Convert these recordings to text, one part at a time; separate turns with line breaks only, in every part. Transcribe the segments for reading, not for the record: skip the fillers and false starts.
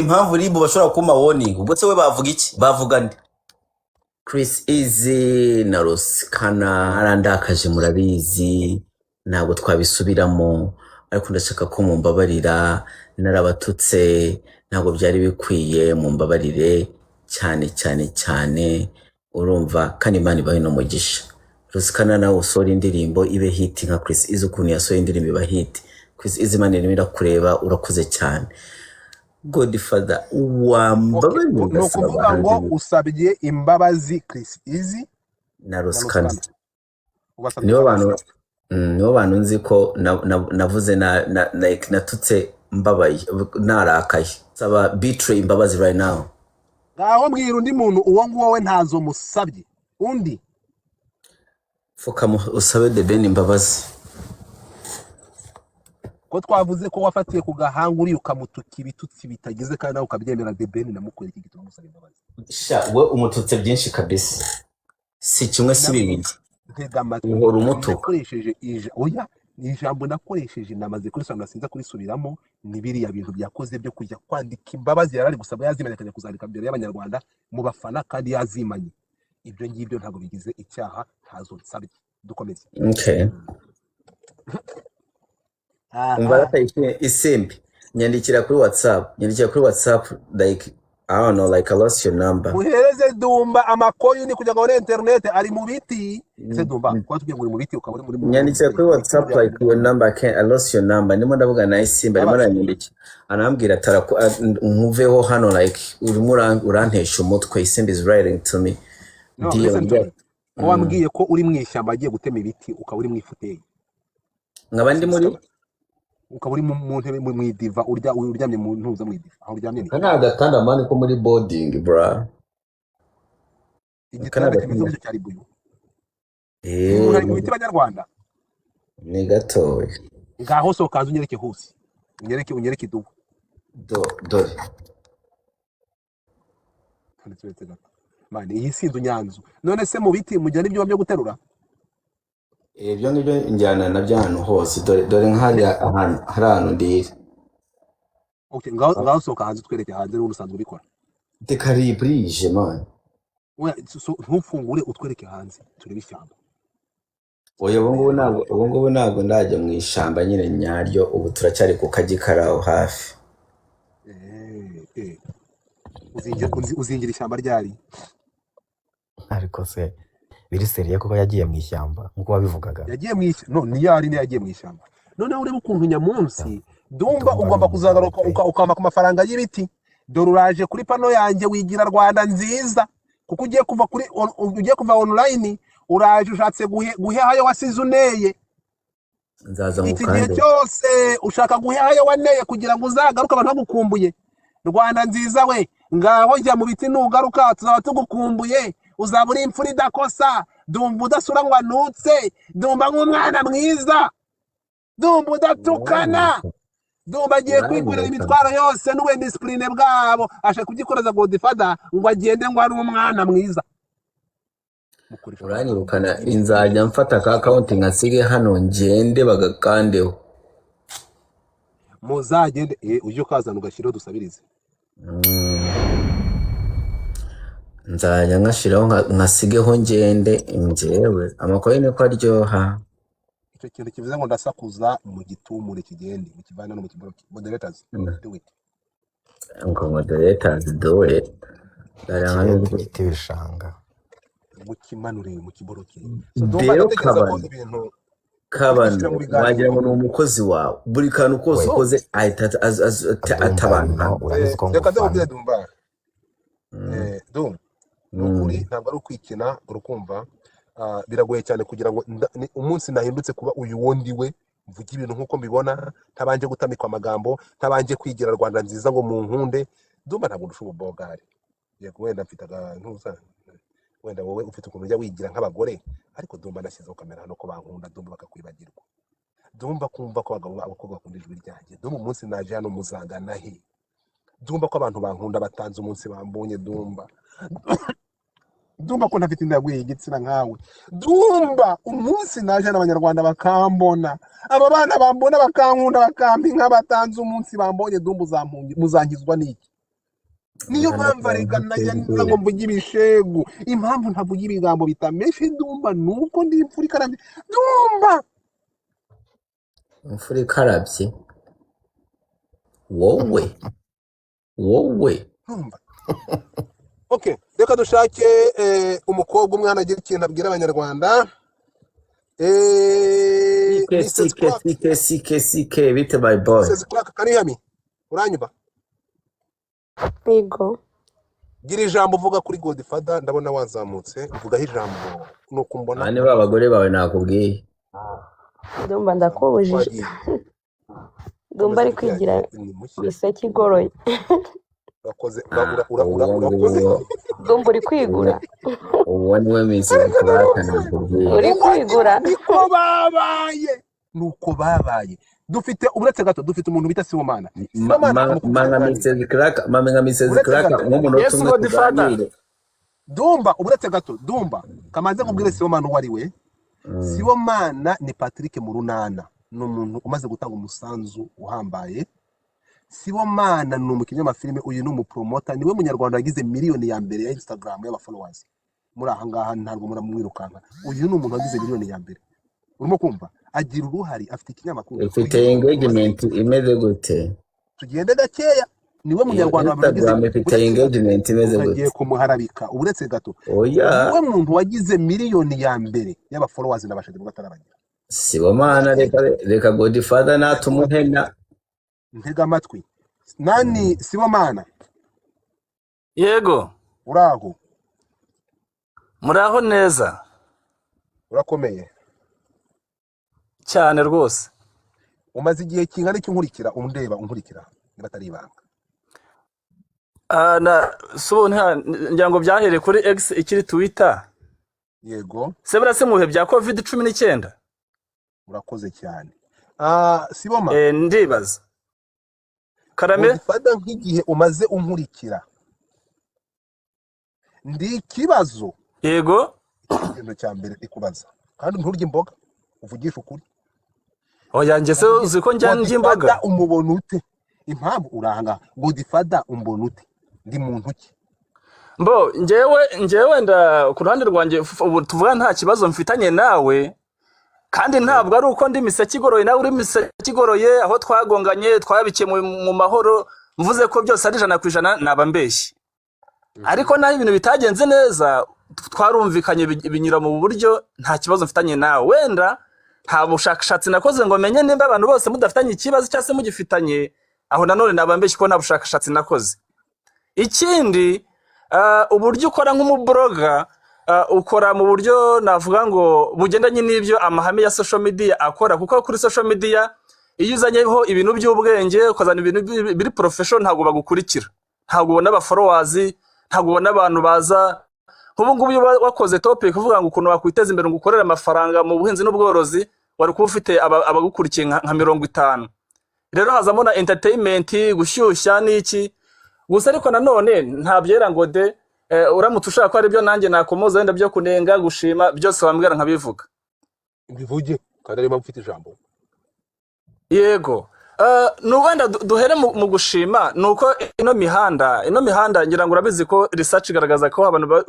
Impamvu RIB bashobora kumpa warning, ubwo se we bavuga iki? Bavuga nde? Chris Easy na Rosikana arandakaje, murabizi, ntabwo twabisubiramo, ariko ndashaka ko mumbabarira. Narabatutse, ntabwo byari bikwiye, mumbabarire cyane cyane cyane. Urumva, kandi Imana ibahe n'umugisha. Rosikana, nawe usohora indirimbo ibe hit nka Chris Easy, ukuntu yasohoye indirimbo iba hit. Chris Easy, Imana irimo irakureba, urakoze cyane. Godfather,
Okay,
wambabarira
ni
ugasaba
ukuvuga ngo
abahanzi
usabye imbabazi Chris Easy
na
na
Rosikana.
Rosikana, ubasabye
Nibo
imbabazi.
bantu, nibo bantu nzi ko navuze na like natutse mbabaye, narakaye. Saba B-Threy imbabazi right now.
Ngaho mbwira undi muntu, uwo nguwo we ntazo musabye, undi.
Fukama usabe The Ben imbabazi.
Ko twavuze ko wafatiye ku gahanga uriya ukamutuka ibitutsi bitagize, kandi nawe ukabyemera, The Ben namukorera iki gituma musaba imbabazi?
Sha, we umututse byinshi kabisa, si kimwe, si bibiri.
Ntega amatwi.
Uhora umutuka.
Nakoresheje oya, ni ijambo nakoresheje, namaze kurisobanura, sinza kurisubiramo. Ni biriya bintu byakoze byo kujya kwandika imbabazi yari ari gusaba yazimanye, akajya kuzandika imbere y'Abanyarwanda mu bafana kandi yazimanye. Ibyo ngibyo ntabwo bigize icyaha, ntazo nsabye. Dukomeze.
Okay, umva.
Aha.
Rata Isimbi, nyandikira kuri WhatsApp, nyandikira kuri WhatsApp. Like, I don't know, like I lost your number.
Muhereze Dumba amacoin kugira ngo abone interineti, ari mu biti. Ese Dumba, kuba tubwiye ngo uri mu biti, ukaba uri muri
Nyandikira kuri
ibiti
WhatsApp
byawe.
Like your number, I can't, I lost your number. Ndimo ndavuga na Isimbi, arimo
Ndabaza.
aranyandikira, arambwira ataraku nkuveho hano, like urimo urantesha umutwe. Isimbi is writing to me.
No,
Dear,
listen to me. Ko wambwiye ko uri mu ishyamba agiye gutema ibiti, ukaba uri mu ifauteuil.
Nkaba ndi muri
Ukaba uri mu ntebe mu idiva, urya uryamye mu ntuza, mu idiva aho uryamye ni
Aka ni agatanda man ko muri boarding, bra. Aka ni
Igitanda kimeze
agatanda.
gutyo cyari buyu. Uyu muntu ari mu biti, Banyarwanda.
Ni gatoya.
Ngaho sohoka hanze unyereke hose, unyereke idubu.
Dore.
Uretse uretse gato man, iyi si inzu nyanzu. None se mu biti mugira n'ibyuma byo guterura?
Ibyo ngibyo njyana nabyo ahantu hose. Dore, dore nk'hariya ahantu hari ahantu ndira.
Okay, ngaho ngaho sohoka hanze utwereke hanze n'ubundi usanzwe ubikora.
Dekari burije man.
Oya, ntufungure, utwereke hanze turebe ishyamba.
Oya, ubu ngubu ntabwo ndajya mu ishyamba nyine nyaryo, ubu turacyari ku kagi kari aho hafi.
Uzinjira ishyamba ryari?
Ariko se biri sérieux kuko yagiye mu ishyamba nk'uko wabivugaga?
Yagiye mu ishyamba, no niyo ari niyo yagiye mu ishyamba. Noneho urebe ukuntu nyamunsi Dumba
Dumba ni
ugomba
umugabo
kuzagaruka
pe.
Ukampa ku mafaranga y'ibiti. Dore uraje kuri pano yanjye wigira Rwanda Nziza, kuko ugiye kuva kuri ugiye kuva online, uraje ushatse guhehayo wasize uneye.
Nzaza
Iki gihe
ngukande.
cyose ushaka guhehayo waneye kugira ngo uzagaruke abantu bagukumbuye. Rwanda Nziza we, ngaho jya mu biti, nugaruka tuzaba tugukumbuye, uzaba uri imfura idakosa. Dumba udasura ngo anutse, Dumba nk'umwana mwiza, Dumba udatukana. Dumba agiye kwikorera
Uranyereka.
imitwaro yose n'ubundiscipline bwabo, ashaka kubyikoreza Godfather ngo agende ngo ari umwana mwiza. Mukoresha amagambo
Uranyirukana.
y'ibiti.
Nzajya mfata ka account nkasige hano, ngende bagakandeho.
Muzagende, ujye ukazana ugashyiraho dusabirize.
Nzajya nkashiraho nkasigeho ngende njyewe, amacoin ko aryoha.
Icyo kintu kivuze ngo ndasakuza mu gitumure, kigende mu kivana no mu kiboroki. Moderators, do it.
Ngo moderators do it.
Kirete giti ibishanga.
Mukimanure mu kiboroki. So Dumba,
Rero
ndatekereza ko
Kabano,
ibintu uri
Kabano,
gushyira mu biganiro
wagira ngo ni umukozi wawe, buri kantu kose
We
No.
ukoze ahita
Dumba,
atabana.
no urabizi ko
Reka
ngufana.
ndamubwire Dumba. Dum, ni ukuri, ntabwo ari ukwikina, urukumva. Biragoye cyane kugira ngo umunsi nahindutse kuba uyu wundi we, mvuge ibintu nk'uko mbibona, ntabanje gutamikwa amagambo, ntabanje kwigira Rwanda Nziza ngo munkunde. Dumba, ntabwo ndusha ububogari. Yego, wenda mfite agantuza, wenda wowe ufite ukuntu ujya wigira nk'abagore, ariko Dumba, nashyizeho kamera hano ko bankunda, Dumba, bakakwibagirwa. Dumba, kumva ko abagabo, abakobwa bakunda ijwi ryanjye. Dumba, umunsi naje hano muzangana he? Dumba, ko abantu bankunda batanze umunsi bambonye. Dumba, Dumba, ko ntafite inda yagwiye igitsina nkawe. Dumba, umunsi naje n'Abanyarwanda bakambona, aba bana bambona bakankunda, bakampa inka batanze umunsi bambonye. Dumba, muzankizwa n'iki? Niyo mpamvu arega najya nza ngo mvuge ibishegu. Impamvu ntavuga ibigambo bitameshe Dumba nuko ndi imfura ikarabye. Dumba,
Imfura ikarabye, wowe wowe.
Dumba. Okay, reka dushake umukobwa, umwana agira ikintu abwira Abanyarwanda.
Sike.
Mrs.
Sike.
Clark.
Sike, sike, sike, bite, my boy?
Mrs. Clark, can you hear me? Uranyumva?
Yego.
Gira ijambo uvuga kuri Godfather, ndabona wazamutse, uvugaho ijambo nuko mbona.
Aba ni ba bagore bawe nakubwiye.
Ndumva ndakubujije.
Twagiye.
Ndumva
Komeza
ari
inshuti
kwigira
yanjye, ni mushya.
Miseke igoroye.
Urakoze.
Ah,
ura,
uwo
urakoze.
nguwo.
Ndumva uri kwigura.
Uwo niwe Mrs. Clark nakubwiye.
Uri kwigura.
Niko babaye, nuko babaye. Dufite, uretse gato, dufite umuntu bita Sibomana. Sibomana, amukubise
Manga.
Tuganire.
Mrs. Clark, mame nka Mrs.
Uretse
Clark
gato.
nk'umunota
Yes,
umwe
Godfather.
tuganire.
Dumba, uretse gato, Dumba, kamanze nkubwire Sibomana uwo ari we. Sibomana ni Patrick Murunana, ni umuntu umaze gutanga umusanzu uhambaye. Sibomana ni umukinnyi w'amafilime, uyu ni umupromota, niwe munyarwanda wagize miliyoni ya mbere ya Instagram y'abafollowers. Muri aha ngaha ntabwo muramwirukanka. Uyu ni umuntu wagize miliyoni ya mbere, urimo kumva, agira uruhare, afite ikinyamakuru.
Ifite
Uyu ni umuntu umaze
engagement imeze gute?
Tugende gakeya, niwe
Iyo
munyarwanda wa mbere wagize
Instagram ifite
uretse gato
engagement imeze
ukagiye
gute?
kumuharabika, uretse gato.
Oya.
Niwe muntu wagize miliyoni ya mbere y'abafollowers na bashadi batarabagira.
Sibomana, reka reka Godfather natumuhena.
Ntega amatwi nani. Sibomana.
Yego.
Uraho?
Muraho neza.
Urakomeye?
Cyane rwose.
Umaze igihe kingana iki unkurikira, undeba, unkurikira, niba atari ibanga?
Ah, na so ngira ngo byahereye kuri X ikiri Twitter.
Yego.
Se buriya se mu bihe bya COVID-19?
Urakoze cyane. Ah, Siboma.
Ndibaza. Karame.
Godfather, nk'igihe umaze unkurikira, ndi ikibazo?
Yego.
Ikintu cya mbere ndi kubaza, kandi nturye imboga, uvugishe ukuri.
Oya, njye se uzi ko njya ndya imboga?
Godfather umubona ute? Impamvu uranga Godfather, umbona ute? Ndi muntu ki?
Mbo njyewe nda ku ruhande rwanjye, ubu tuvuga nta kibazo mfitanye nawe, kandi ntabwo ari uko ndi miseke igoroye nawe uri miseke igoroye. Aho twagonganye twabikemuye mu mahoro. Mvuze ko byose ari 100% naba mbeshye, ariko naho ibintu bitagenze neza twarumvikanye, binyura mu buryo. Nta kibazo mfitanye nawe. Wenda nta bushakashatsi nakoze ngo menye nimba abantu bose mudafitanye ikibazo cyangwa se mugifitanye. Aho nanone naba mbeshye ko nta bushakashatsi nakoze. Ikindi, uburyo ukora nk'umublogger, ukora mu buryo navuga ngo bugendanye n'ibyo amahame ya social media akora, kuko kuri social media iyo uzanyeho ibintu by'ubwenge, ukazana ibintu biri professional, ntabwo bagukurikira, ntabwo ubona aba followers, ntabwo ubona abantu baza. Nk'ubu ngubu iyo wakoze topic uvuga ngo ukuntu wakwiteza imbere ngo ukorere amafaranga mu buhinzi n'ubworozi, wari kuba ufite abagukurikiye nka 50. Rero hazamo na entertainment, gushyushya n'iki gusa. Ariko nanone nta byera ngo de. Uramutse ushaka ko ari byo nanjye nakomoza, wenda byo kunenga, gushima, byose wambwira nkabivuga.
Bivuge, kandi ariyo mpamvu ufite ijambo.
Yego. Ni wenda duhere mu gushima, ni uko ino mihanda ngira ngo urabizi ko research igaragaza ko abantu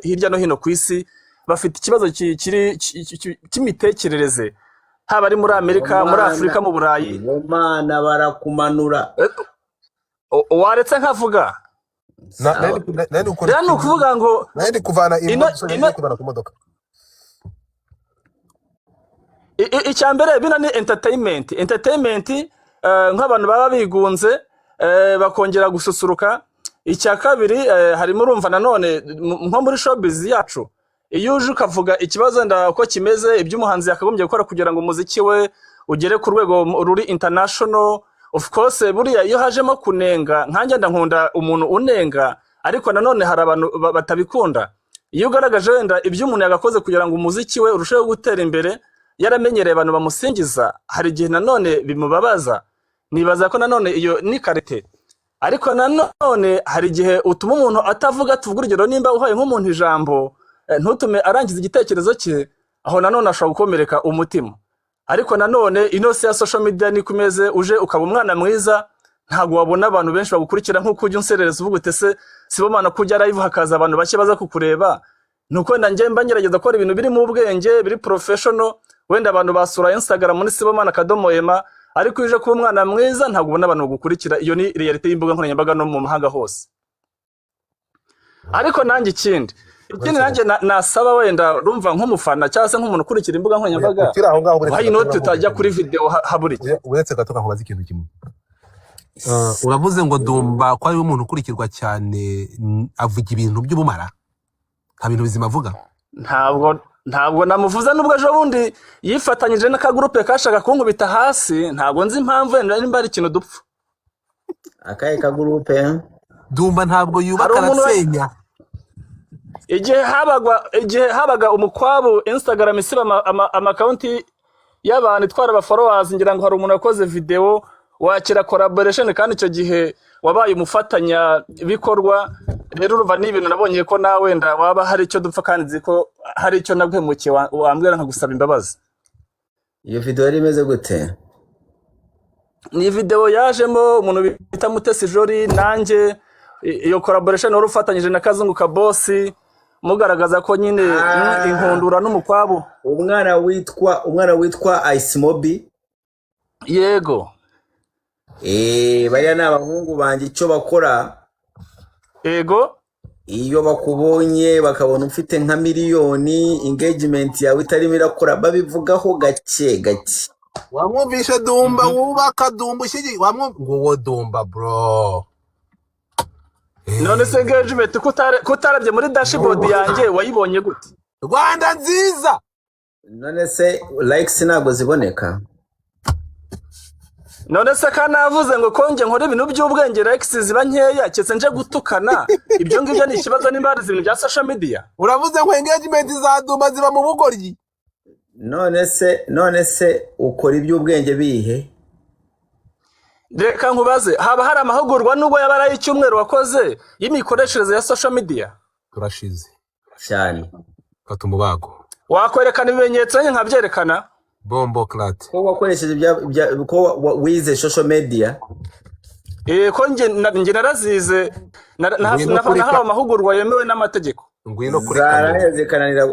hirya no hino ku isi bafite ikibazo kiri cy'imitekerereze, haba ari muri Amerika, muri
Mana,
Afurika, mu Burayi.
Mana, barakumanura.
Waretse nkavuga?
Sawa.
Nari ndi gukora
Rero ni
ikintu,
ukuvuga ngo
nari ndi kuvana
ino
imodoka,
ino
nari kuvana ku modoka.
Icya mbere bino ni entertainment, nk'abantu baba bigunze, bakongera gususuruka. Icya kabiri, harimo, urumva nanone nko muri showbiz yacu, iyo uje ukavuga ikibazo wenda uko kimeze, ibyo umuhanzi yakagombye gukora kugira ngo umuziki we ugere ku rwego ruri international, of course buriya iyo hajemo kunenga, nkanjye ndankunda umuntu unenga, ariko nanone hari abantu batabikunda. Iyo ugaragaje wenda ibyo umuntu yagakoze kugira ngo umuziki we urusheho gutera imbere, yaramenyereye abantu bamusingiza, hari igihe nanone bimubabaza. Nibaza ko nanone iyo ni qualité. Ariko nanone hari igihe utuma umuntu atavuga. Tuvuga urugero, nimba uhaye nk'umuntu ijambo, ntutume arangiza igitekerezo cye, aho nanone ashobora gukomereka umutima. Ariko nanone ino si ya social media niko imeze. Uje ukaba umwana mwiza, Ntabwo wabona abantu benshi bagukurikira nk'uko ujya unserereza uvuga uti ese Sibomana ko ujya live hakaza abantu bake baza kukureba. Nuko wenda njye mba ngerageza gukora ibintu biri mu bwenge, biri professional. Wenda abantu basura Instagram muri Sibomana akadomo Ema, ariko iyo uje kuba umwana mwiza ntabwo ubona abantu bagukurikira. Iyo ni reality y'imbuga nkoranyambaga no mu mahanga hose. Ariko nanjye ikindi
Uretse
nanjye nasaba wenda rumva nk'umufana cyangwa se nk'umuntu ukurikira imbuga
Oya,
nkoranyambaga,
ukiri aho ngaho, uretse
why
gato
not
nkavuga
utajya
ikintu
kuri video habura iki?
Oya, uretse gato nkakubaza ikintu kimwe. Uravuze ngo Dumba ko ari umuntu ukurikirwa cyane, avuga ibintu by'ubumara, nta bintu bizima avuga.
Ntabwo namuvuze, nubwo ejo bundi yifatanyije n'akagurupe kashaka kunkubita hasi. Ntabwo nzi impamvu, wenda nimba ari ikintu dupfa.
Akahe kagurupe?
Dumba ntabwo
Hari
yubaka,
umuntu
arasenya.
Igihe habaga umukwabu, Instagram isiba ama account y'abantu itwara aba followers, ngira ngo hari umuntu wakoze video wakira collaboration, kandi icyo gihe wabaye umufatanyabikorwa. Rero urumva ni ibintu nabonye ko nawe wenda waba hari icyo dupfa, kandi nzi ko hari icyo naguhemukiye, wambwira nkagusaba imbabazi.
Iyo video yari imeze gute?
Ni video yajemo umuntu bita Mutesi Jolly, nanjye iyo collaboration wari ufatanyije na Kazungu Kabosi, mugaragaza ko nyine inkundura n'umukwabu.
Umwana witwa Ice Mobi?
Yego.
Bariya ni abahungu banjye, icyo bakora,
Yego.
iyo bakubonye bakabona ufite nka miliyoni, engagement yawe itarimo irakora, babivugaho gake gake.
Wamwumvishe Dumba wubaka, Dumba ushyigi wamwumva ngo uwo Dumba bro.
None se engagement ko utarebye muri dashboard yanjye, wayibonye gute?
Rwanda nziza.
None se likes ntabwo ziboneka?
None se ka navuze ngo ko njye nkora ibintu by'ubwenge, likes ziba nkeya, keretse nje gutukana. Ibyo ngibyo ni ikibazo nimba hari ibintu bya social media.
Uravuze ngo engagement za Dumba ziba mu bugoryi.
None se ukora iby'ubwenge bihe?
Reka nkubaze, haba hari amahugurwa, nubwo yaba ari ay'icyumweru, wakoze y'imikoreshereze ya social media?
Turashize.
Cyane.
Fata umubago.
Wakwerekana ibimenyetso nanjye nkabyerekana.
Bombo clat.
Ko wakoresheje ko wize social media?
Ko njye narazize,
Ngwino kuri
nahawe amahugurwa yemewe n'amategeko.
Ngwino kuri kamera.
Zarangiza zikananira,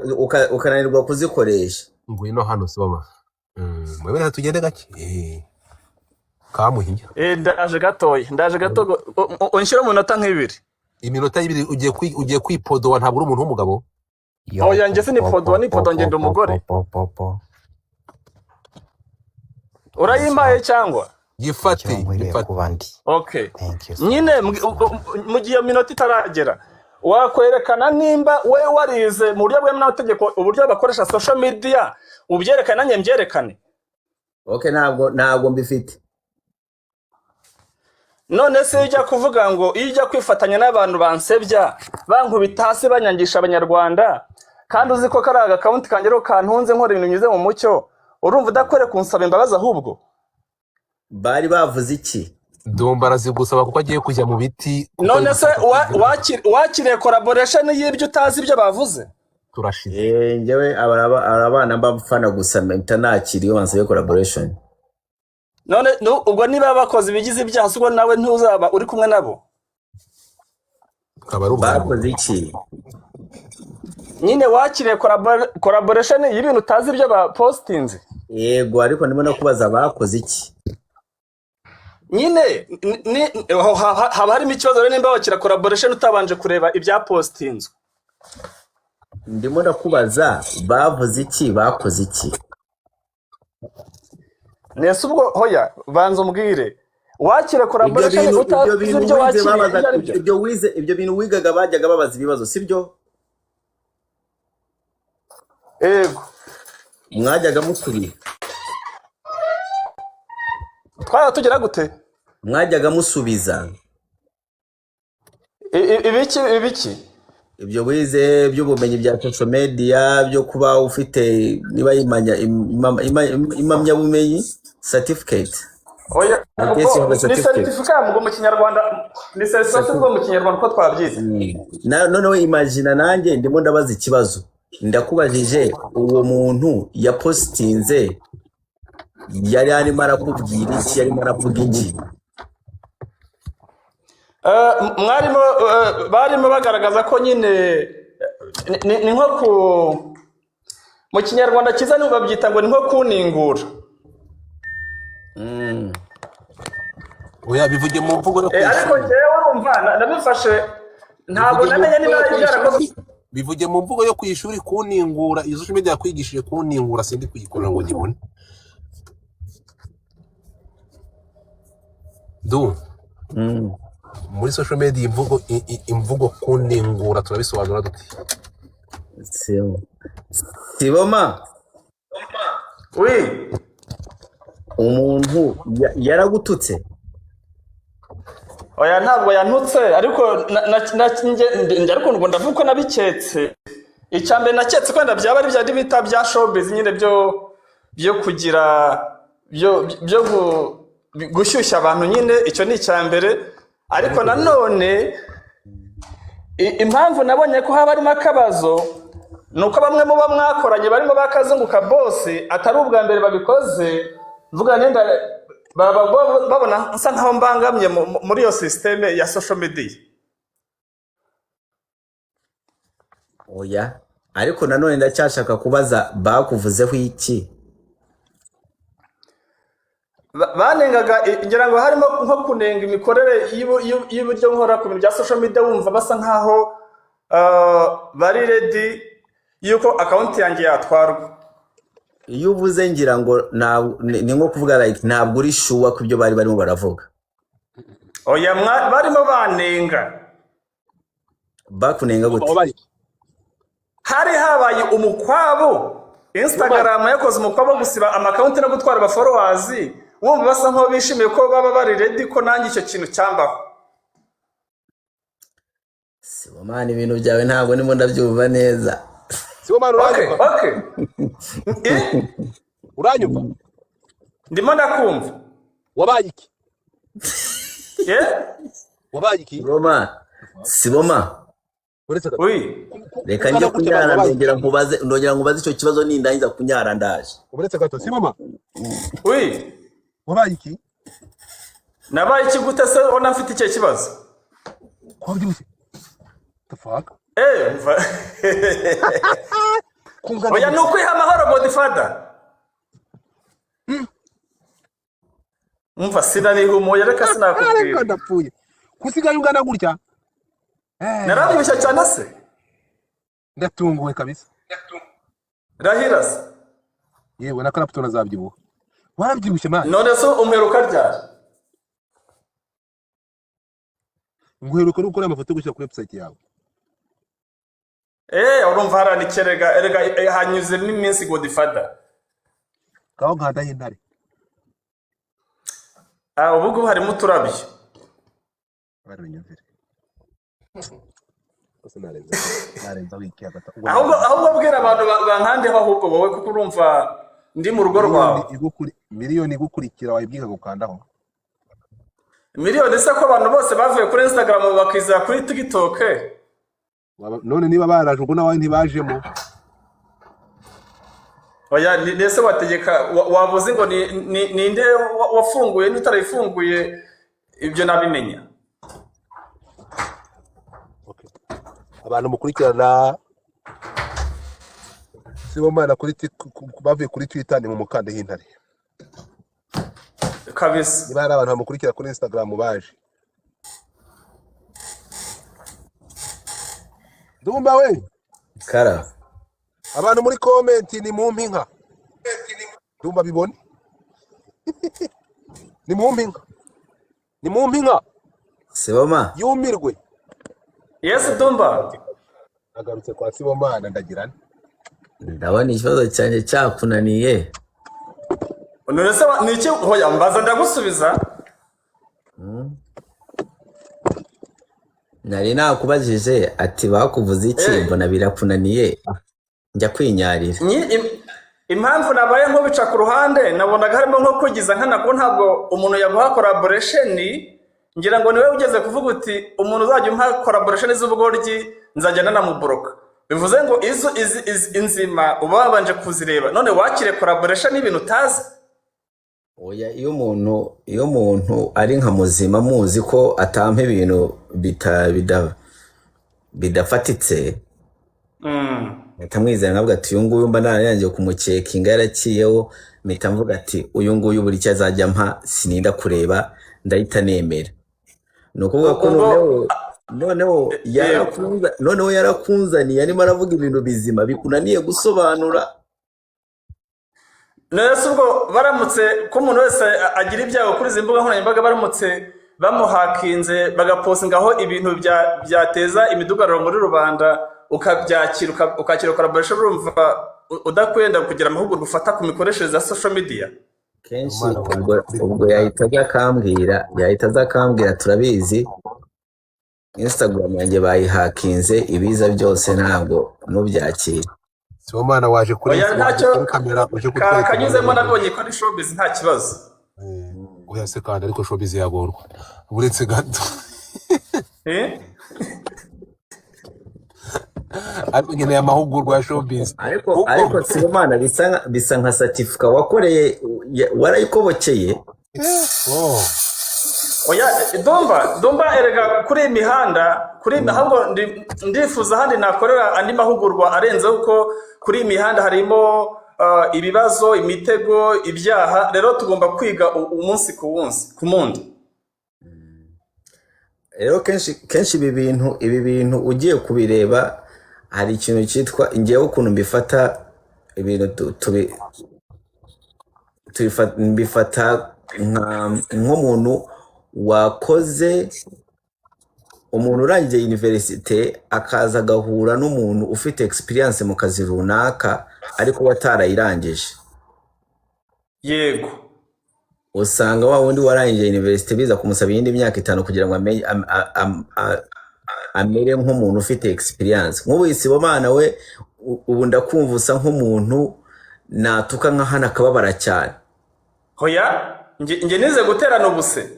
ukananirwa kuzikoresha.
Ngwino hano Siboma, mwebwe tugende gake. Kamuhinya.
Ndaje gatoya, ndaje gato, unshyire mu minota nk'ibiri.
Iminota ibiri ugiye kwipodowa, ntabwo uri umuntu w'umugabo.
Yo.
Oya, njye sinipodowa, nipodowa ngenda umugore.
Po po po.
Urayimpaye cyangwa?
Gifate.
Icyo nkwiriye
Gifate.
kuba ndi.
Okay.
Thank you so
Nyine
much.
mu gihe iyo minota itaragera, wakwerekana nimba we warize mu buryo bwemewe n'amategeko uburyo bakoresha social media, ubyerekane nanjye mbyerekane.
Okay, ntabwo mbifite.
None se iyo ujya kuvuga ngo iyo ujya kwifatanya n'abantu bansebya, bankubita hasi, banyangisha abanyarwanda, kandi uzi ko kari aga account kanjye ariho kantunze, nkora ibintu binyuze mu mucyo, urumva udakwiriye kunsaba imbabazi ahubwo?
Bari bavuze iki?
Dumba arazigusaba kuko agiye kujya mu biti, kuko ari
None se
gushaka
wakiriye collaboration y'ibyo utazi ibyo bavuze?
Turashize.
Njyewe abana mbafana gusa, mpita nakira iyo bansabye collaboration.
None ubwo niba bakoze ibigize ibyaha, se ubwo nawe ntuzaba uri kumwe nabo?
Akaba ari ubwa
Bakoze iki?
Nyine wakiriye collaboration y'ibintu utazi ibyo bapostinze.
Yego, ariko ndimo nakubaza bakoze iki.
Nyine aho haba harimo ikibazo rero nimba wakira collaboration utabanje kureba ibyapostinzwe.
Ndimo ndakubaza bavuze iki, bakoze iki.
Nese ubwo hoya, banza umbwire, wakira
Ibyo
collaboration
bintu, ibyo
utazi
bintu
ibyo
wize
wakiriye
babaza
ibyo ari byo?
Ibyo wize, ibyo bintu wigaga, bajyaga babaza ibibazo, sibyo?
Yego.
Mwajyaga musubiza?
Twaba tugira gute?
Mwajyaga musubiza?
Ibiki?
Ibyo wize by'ubumenyi bya social media, byo kuba ufite niba impamyabumenyi, certificate.
Oya.
I guess you have a
Ubwo ni
certificate.
certificate ngo mu Kinyarwanda, ni certificate ubwo mu Kinyarwanda uko twabyita.
Noneho imagine nanjye ndimo ndabaza ikibazo, ndakubajije uwo muntu yapositinze yari arimo arakubwira iki, yarimo aravuga iki?
Mwarimo barimo bagaragaza ko nyine ni nko ku mu kinyarwanda cyiza nibo babyita ngo ni nko kuningura.
Oya, bivuge mu mvugo yo ku
Ariko
ishuri.
njyewe urumva nabifashe ntabwo
Bivuge mu
namenye
mvugo
niba
yo ku
byarakozwe.
ishuri, bivuge mu mvugo yo ku ishuri. Kuningura, iyo social media yakwigishije kuningura, sindi kuyikora ngo nyibone du. Muri social media imvugo imvugo kuningura turabisobanura dute?
Sibo. Siboma,
Oui.
umuntu yaragututse.
Oya, ntabwo yantutse, ariko njye ariko ngo ndavuga ko nabiketse. Icya mbere naketse ko wenda byaba ari bya bita bya showbiz nyine, byo kugira byo gushyushya abantu nyine, icyo ni icya mbere. Ariko nanone impamvu nabonye ko haba harimo akabazo ni uko bamwe mu bo mwakoranye barimo bakazunguka bose atari ubwa mbere babikoze, mvuga nenda baba babona nsa nkaho mbangamye muri iyo sisiteme ya social media.
Oya, ariko nanone ndacyashaka kubaza, bakuvuzeho iki?
Banengaga ngira ngo harimo nko kunenga imikorere y'uburyo nkora ku bintu bya social media, wumva basa nkaho bari ready yuko account yanjye yatwarwa.
Iyo uvuze ngira ngo ni nko kuvuga like ntabwo uri sure ku ibyo bari barimo baravuga.
Oya, barimo banenga.
Bakunenga gute?
Wabaye iki?
Hari habaye umukwabu, Instagram yakoze umukwabu wo gusiba amakawunti no gutwara abafollowers, wumva basa nkaho bishimiye ko baba bari ready ko nanjye icyo kintu cyambaho.
Sibomana, ibintu byawe ntabwo ndimo ndabyumva neza.
Sibomana,
Okay,
uranyumva?
okay.
Uranyumva?
Ndimo ndakumva.
Wabaye iki?
Yeah?
Wabaye iki?
Siboma, Siboma,
Uretse gato.
Oui.
Reka njye
Ungana gutya abantu
kunyara,
wabaye iki?
ndongera nkubaze, ndongera nkubaze icyo kibazo nindangiza kunyara ndaje.
Uretse gato, Siboma.
Oui.
Wabaye iki?
Nabaye iki gute se ubona mfite icyo kibazo?
Ko wabyibushye, the fuck?
Mva.
Kungana
Oya, ni
gutya.
ukwiha amahoro, Godfather. Umva, sinanihumuye, reka
Ariko
sinakubwira.
ndapfuye, kusigaye ungana gutya.
Narabyibushye cyane se?
Ndatunguwe kabisa.
Rahira se.
Yewe, na Clapton azabyibuha, warabyibushye man.
None se umperuka ryari?
Nguheruka uri gukora amafoto yo gushyira kuri website yawe.
Urumva hariya ni kerega erega, hanyuzemo iminsi, Godfather.
Ngaho nkandaho intare.
Ah, ubu ngubu harimo uturabyo.
Barabinyumvire gusa, narenza wiki hagati ubwo.
Ahubwo
Narenza
ahubwo bwira abantu bankandeho ahubwo wowe, kuko urumva ndi mu rugo
miliyoni
rwawe.
Miliyoni igukurikira wayibwika gukandaho.
Miliyoni se ko abantu bose bavuye kuri Instagram bakizera kuri TikTok?
None niba baraje ubwo nawe ntibajemo.
Oya, nese wategeka waba uzi ngo ninde wafunguye n'utarayifunguye, ibyo nabimenya.
Okay. Abantu mukurikirana Sibomana kuri bavuye kuri Twitter ni mu mukanda y'intare.
Kabisa.
Niba hari abantu bamukurikira kuri Instagram baje. Ndumva we.
Kara.
Abantu muri comment ni mumpe inka. Ndumva bibone. Ni mumpe inka. Ni mumpe inka.
Siboma,
Yumirwe.
Yes, Dumba.
Agarutse kwa Sibomana ndagira nte?
Ndabona ikibazo cyanjye cyakunaniye.
None se ni iki? Hoya, mbaza ndagusubiza.
Nari nakubajije ati bakuvuze iki, mbona birakunaniye njya kwinyarira.
Impamvu nabaye nkubica ku ruhande, nabonaga harimo nko kwigiza nkana, ko ntabwo umuntu yaguha collaboration, ngira ngo niwe ugeze kuvuga uti umuntu uzajya umpa collaboration z'ubugoryi nzajya nanamuburoka, bivuze ngo izo izi inzima uba wabanje kuzireba, none wakire collaboration n'ibintu utazi.
Oya, iyo umuntu ari nka muzima muzi ko atampa ibintu bidafatitse, mpita mwizera nkavuga ati uyu nguyu mba nararangiye kumucekinga yaraciyeho, mpita mvuga ati uyu nguyu buri icyo azajya ampa sininda kureba, ndahita nemera. Ni ukuvuga ko
Ubwo
noneho
yego.
Noneho yarakunzaniye arimo aravuga ibintu bizima bikunaniye gusobanura.
None se ubwo baramutse ko umuntu wese agira ibyago kuri izi mbuga nkoranyambaga, baramutse bamuhakinze bagapostingaho ibintu byateza imidugararo muri rubanda, ukabyakira ukakira collaboration, urumva udakwenda kugira amahugurwa ufata ku mikoreshereze ya social media?
Kenshi
Umwana wanjye
ubwo
kuri
ubwo yahita aza akambwira, turabizi Instagram yanjye bayihakinze, ibiza byose ntabwo nubyakira.
Sibomana waje kuri
Oya,
waje
ntacyo
kuri kamera uje kutwereka
kanyuzemo
impano.
Nabonye ko ari showbiz, nta kibazo.
Oya se kandi, ariko showbiz yagorwa uretse gato.
Eh?
Ariko nkeneye amahugurwa ya showbiz
Ariko
kuko
ariko Sibomana bisa nka certificate wakoreye warayikobokeye.
Oh.
Oya, Dumba, erega kuri iyi mihanda, kuri iyi ahubwo ndifuza ahandi nakorera andi mahugurwa arenze, kuko kuri iyi mihanda harimo ibibazo, imitego, ibyaha. Rero tugomba kwiga umunsi ku munsi ku mundi.
Rero kenshi kenshi ibi bintu ugiye kubireba, hari ikintu cyitwa, ngewe ukuntu mbifata, ibintu mbifata nk'umuntu wakoze, umuntu urangije université akaza agahura n'umuntu ufite experience mu kazi runaka ariko we atarayirangije. Usanga wa wundi warangije université biza kumusaba iyindi myaka 5 kugira ngo amenye amere nk'umuntu ufite experience. Nk'ubu Sibomana we, ubu ndakumva usa nk'umuntu natuka nka hano akababara cyane.
Hoya, nge nize guterana ubuse.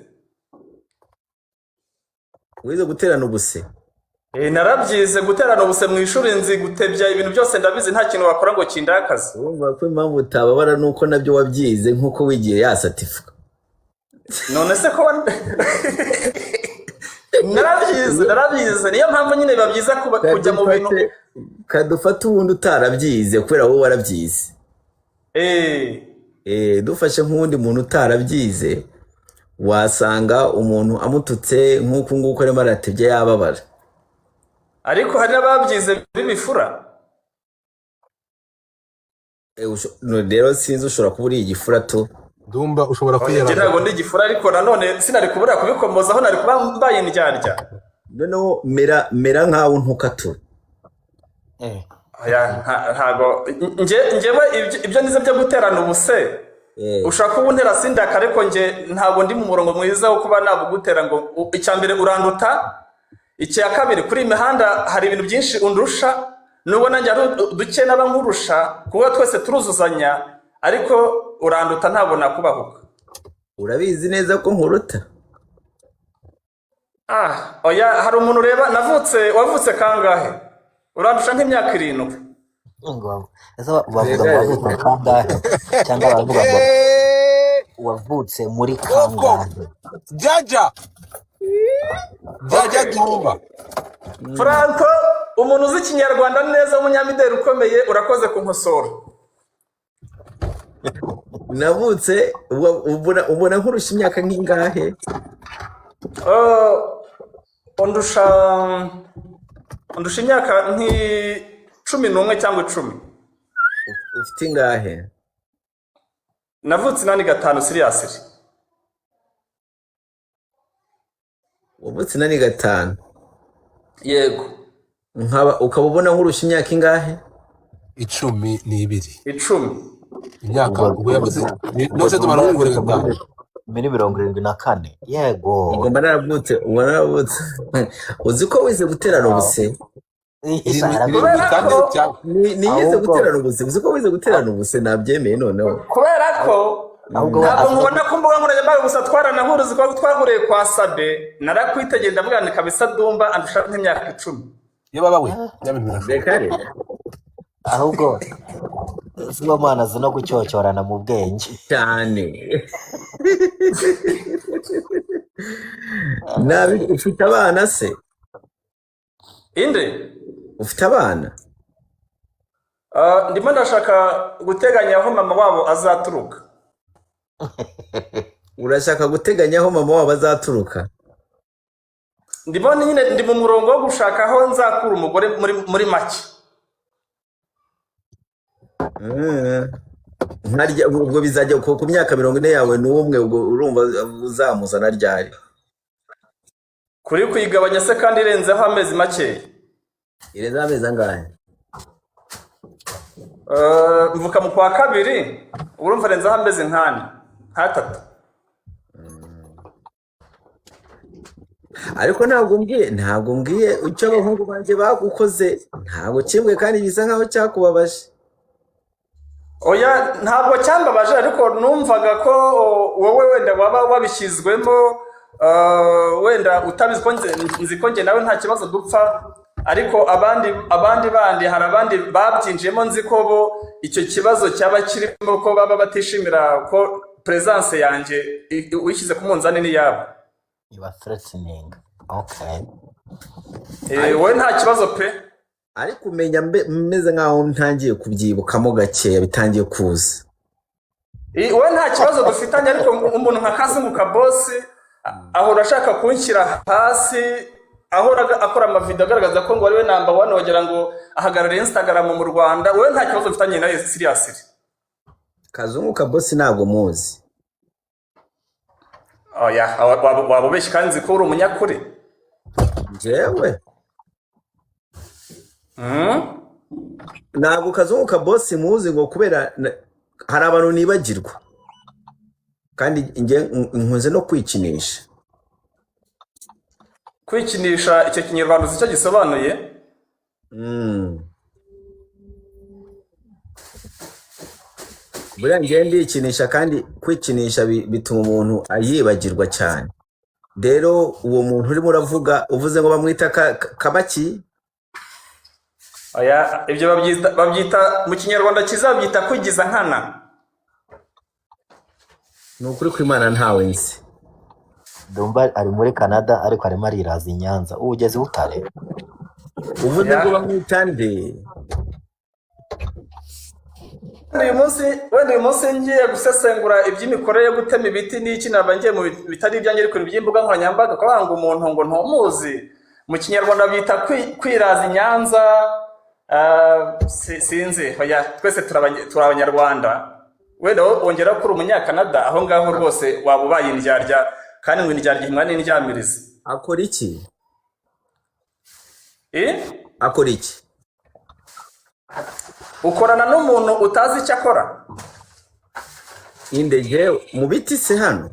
Wize guterana ubuse?
Eh, narabyize guterana ubuse mu ishuri, nzi gutebya, ibintu byose ndabizi, nta kintu wakora ngo kindakaze.
Urumva ko impamvu utababara ni uko nabyo wabyize nk'uko wigiye ya certificate.
None se ko narabyize, niyo mpamvu nyine biba byiza kujya mu bintu.
Kadufate ubundi utarabyize, kubera wowe warabyize. Dufashe nk'uwundi muntu utarabyize, wasanga umuntu amututse nk'uku nguku arimo aratebya yababara.
Ariko hari n'ababyize b'ibifura.
No, rero sinzi, ushobora kuba uri igifura tu.
Ndumva ushobora
Njye
kwiyaranja.
ntabwo ndi igifura, ariko nanone sinari kubura kubikomozaho, nari kuba mbaye indyarya.
Noneho mera nkaho untuka tu.
Oya, ntago njyewe ibyo nize byo guterana ubuse, ushobora kuba untera sindaka, ariko nge ntabwo ndi mu murongo mwiza wo kuba nabugutera ngo icya mbere uranduta, icya kabiri kuri iyi mihanda hari ibintu byinshi undusha, nubwo nanjye hari duke naba nkurusha, kuko twese turuzuzanya, ariko uranduta, ntabwo nakubahuka.
Urabizi neza ko nkuruta.
Ah, oya, hari umuntu ureba navutse, wavutse kangahe? Urandusha nk'imyaka 7.
Ngo ese bavuga ngo wavutse kangahe cyangwa baravuga ngo wavutse muri
Koko
kangahe?
Jaja jaja. Dumba.
Franco, umuntu uzi ikinyarwanda neza w'umunyamideli ukomeye, urakoze kunkosora.
Navutse ubona nkurusha imyaka nk'ingahe?
Undusha imyaka nk'11 cyangwa 10.
Ufite ingahe?
Navutse 85 seriously.
Wavutse 85?
Yego.
Nkaba ukaba ubona nkurusha imyaka ingahe?
12.
10.
Imyaka
Ubwo
ubwo yavuze
ubwo
nose
Dumba
tumara
yavutse
kungura
muri
gatanu.
muri 74, yego.
Ugomba naravutse, ubwo naravutse, uzi ko wize guterana ubuse.
Isha
7
yaravuze.
7
Kubera
kane
ko
cyangwa
Nigeze
Ahubwo
guterana ubuse, uzi ko wize guterana ubuse, nabyemeye noneho.
Kubera ko
ahubwo we
ntabwo
azi no
nkubona ku mbuga nkoranyambaga gusa, twaranahuruzi kuko twahuriye kwa Sabe, narakwitegereza ndavuga nti kabisa Dumba andusha nk'imyaka 10.
Ye baba we, bya bintu birashoboka.
Reka reka.
Ahubwo Sibomana azi no gucyocyorana mu bwenge.
Cyane. Nabi ufite abana se?
Inde?
Ufite abana?
Ndimo ndashaka guteganya aho mama wabo azaturuka.
Urashaka guteganya aho mama wabo azaturuka?
Ndimo nyine ndi mu murongo wo gushaka aho nzakura umugore muri make.
Mm. Nkarya ubwo bizajya ku myaka 40 yawe n'umwe, ubwo urumva uzamuzana ryari?
Kuri kuyigabanya se kandi irenzeho amezi makeya.
Irenze amezi angahe?
Mvuka mu kwa kabiri, urumva arenzeho amezi nk'ane, nk'atatu.
Ariko ntabwo mbwiye icyo abahungu banjye bagukoze, ntabwo kimwe kandi gisa nkaho cyakubabaje.
Oya, ntabwo cyambabaje, ariko numvaga ko wowe wenda waba wabishyizwemo, wenda utabizi ko nzi ko njye nawe nta kibazo dupfa, ariko abandi bandi hari abandi babyinjiyemo, nzi ko bo icyo kibazo cyaba kirimo ko baba batishimira ko presence yanjye uyishyize ku munzani n'iyabo.
Iba threatening. Okay.
Wowe nta kibazo pe.
Ariko umenya meze nkaho ntangiye kubyibukamo gakeya, bitangiye kuza.
Wowe nta kibazo dufitanye, ariko umuntu nka Kazungu Kabosi ahora ashaka kunshyira hasi, ahora akora amavideo agaragaza ko ngo ari we number one, wagira ngo ahagarariye Instagram mu Rwanda. Wowe nta kibazo dufitanye nawe seriously.
Kazungu Kabosi ntabwo muzi.
Oya, waba ubeshye kandi nzi ko uri umunyakuri.
Njyewe ntabwo Kazungu Kabosi muzi, ngo kubera hari abantu nibagirwa, kandi njye nkunze no kwikinisha.
Kwikinisha, icyo kinyarwanda uzi icyo gisobanuye?
Buriya njye ndikinisha, kandi kwikinisha bituma umuntu yibagirwa cyane. Rero uwo muntu urimo uravuga, uvuze ngo bamwita Kabaki?
Oya, ibyo babyita mu kinyarwanda cyiza babyita kwigiza nkana.
Ni ukuri kw'Imana ntawe nzi.
Dumba ari muri Canada ariko arimo ariraza i Nyanza. Ubu ugeze Butare?
Uvuze ngo bamwita nde?
Wenda uyu munsi ngiye gusesengura iby'imikorere yo gutema ibiti n'iki, naba ngiye mu bitari ibyanjye, ariko iby'imbuga nkoranyambaga kuvuga ngo umuntu ngo ntumuzi, mu kinyarwanda bita kwiraza i Nyanza. Sinzi, oya, twese turi abanyarwanda. Wenda wowe wongera ko uri umunyakanada, aho ngaho rwose waba ubaye indyarya, kandi ngo indyarya ihimwa n'indyamirizi.
Akora iki? Akora iki?
Ukorana n'umuntu utazi icyo akora?
Indege mu biti se hano?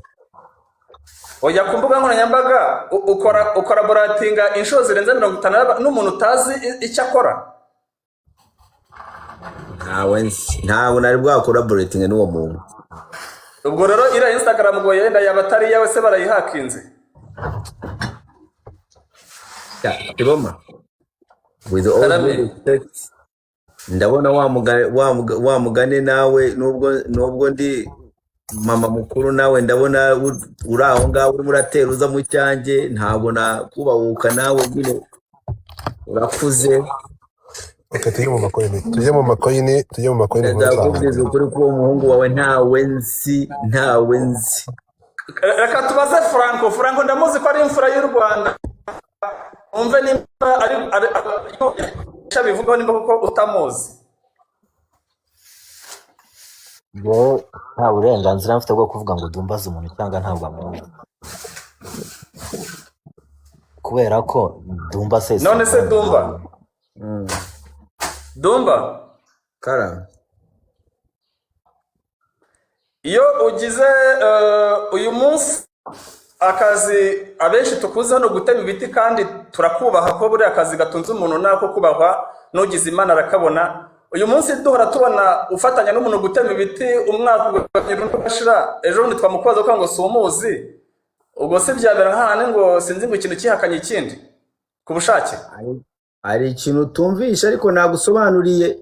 Oya, ku mbuga nkoranyambaga ukora boratinga inshuro zirenze 50 n'umuntu utazi icyo akora.
Ntawe nzi, ntabwo nari bwakora boratinga n'uwo muntu.
Ubwo rero iriya Instagram ngo yenda yaba atari iyawe se barayihakinze?
Iboma, with all due respect, ndabona wa mugane nawe, nubwo ndi mama mukuru nawe ndabona uri aho ngaho urimo uratera uza mu cyanjye, ntabwo nakubahuka nawe nyine urakuze.
Okay, tujye mu makoyini, tujye mu makoyini, tujye mu makoyini.
Ndakubwiza ukuri ko uwo muhungu wawe ntawe nzi, ntawe nzi.
Reka tubaze Franco. Franco ndamuzi ko ari imfura y'u Rwanda, umve nimba ari bivugaho, nimba kuko utamuzi.
Njyewe nta burenganzira mfite bwo kuvuga ngo dumbaze umuntu cyangwa ntabwo amuzi, kubera ko Dumba se
None se Dumba? Dumba?
Kara.
Iyo ugize uyu munsi akazi abenshi tukuze hano gutema ibiti, kandi turakubaha ko buriya akazi gatunze umuntu nako kubahwa, n'ugize Imana arakabona. Uyu munsi duhora tubona ufatanya n'umuntu gutema ibiti, umwaka ugatangira undi ugashira, ejo bundi twamukubaza ko ngo si umuzi, ubwo se byabera nk'ahantu ngo sinzi ngo ikintu cyihakanye ikindi ku bushake.
Hari ikintu utumvisha ariko nagusobanuriye.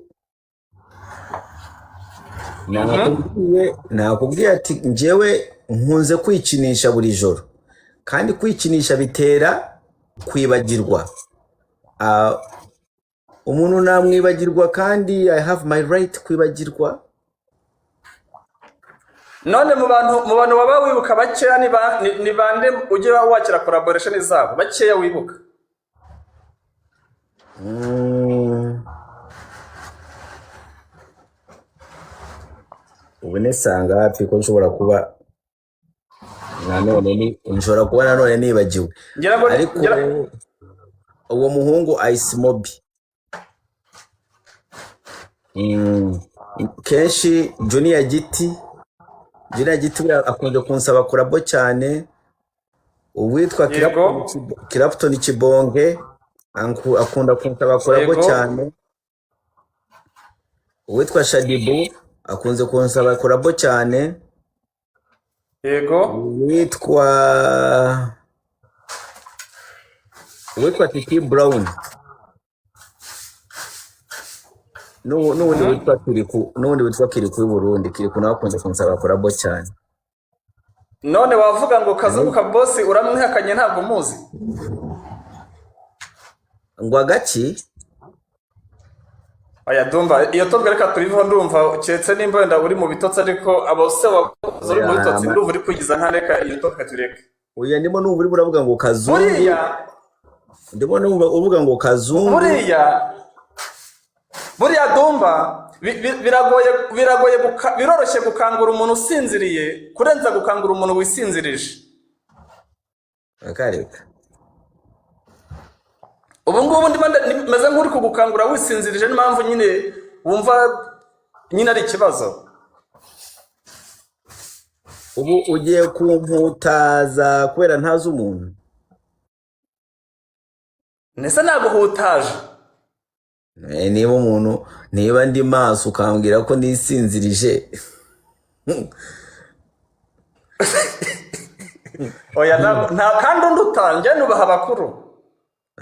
Nakubwiye ati njyewe Nkunze kwikinisha buri joro, kandi kwikinisha bitera kwibagirwa. Ah, umuntu namwibagirwa, kandi I have my right kwibagirwa.
None mu bantu waba wibuka bakeya ni bande ujya wakira collaboration zabo bakeya wibuka?
Ubu nisanga hafi ko nshobora kuba nanone nshobora kuba nanone nibagiwe,
Ngira ngo
ariko
ngira
uwo muhungu Ice Mobi, kenshi Junior Giti buriya akunze kunsaba collabo cyane. Uwitwa
Yego.
Clapton Kibonge akunda kunsaba collabo cyane. Uwitwa Shadibu akunze kunsaba collabo cyane. Uwitwa Titi Brown n'uwundi witwa Kiriku, n'uwundi witwa Kiriku w'i Burundi. Kiriku nawe akunze kunsaba collabo cyane.
None wavuga ngo Kazungu ka boss uramwihakanye, ntabwo umuzi?
Ngo agaki?
Oya Dumba, iyo tobwa reka tubiveho. Ndumva keretse nimba wenda uri mu bitotsi, ariko abo se wakoze uri mu
Oya,
bitotsi, ndumva uri kwigiza nka, reka iyo tobwa tureke.
Oya, ndimo numva urimo uravuga ngo Kazungu.
Buriya
Ndimo numva uvuga ngo Kazungu.
Buriya Dumba, biragoye biroroshye gukangura umuntu usinziriye kurenza gukangura umuntu wisinzirije.
Akareka.
Ubu ngubu ndimo meze nk'uri kugukangura wisinzirije, n'impamvu nyine wumva nyine ari ikibazo.
Ubu ugiye kumputaza kubera ntazi umuntu?
Ndetse naguhutaje?
Niba umuntu, niba ndi maso ukambwira ko nisinzirije.
Oya, nta kandi unduta, njye nubaha abakuru.